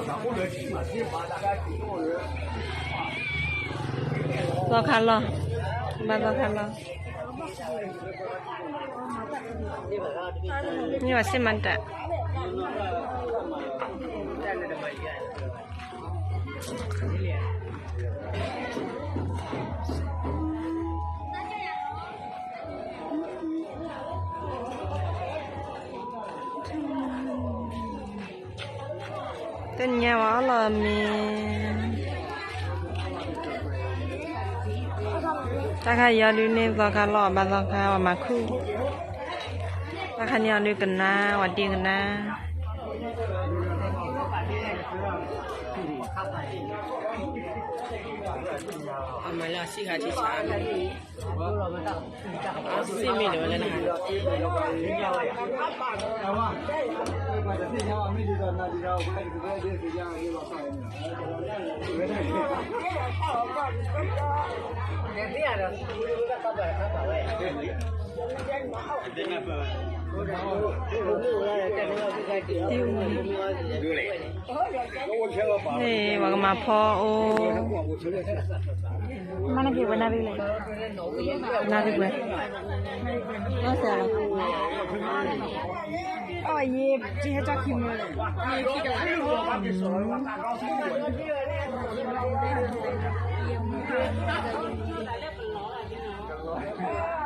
သီခါလီၢ်, ဘၣ်သီခါလီၢ်, မ့ၢ်ဝဲစ့ၢ်မၤတၢ် တနံၤညါဝဲအီၣ်လီၤမ့ၤ, တၢ်ခါအံၤအီၤဒုးန့ၢ်သီခါလီၢ် ဘၣ်သီခါ ပှၤမၤခူၣ်, တၢ်ခါန့ၣ်အီၤဒုးကနါ ပှၤတ့ကနါ အမၤလၢအဆံးခါဆံးဆါ, အဆံးမ့ၢ်ဒၣ်ဝဲလၢနဟါ, န့ၣ် ပှၤကမၤဖီအိၣ်, မၤနက့ၤဝဲနၣ်ရံၣ်လဲၣ်, နၣ်ရံၣ်ဝဲ, အီၣ်ယ့ၤ ကဟဲကၠီခံမၢ,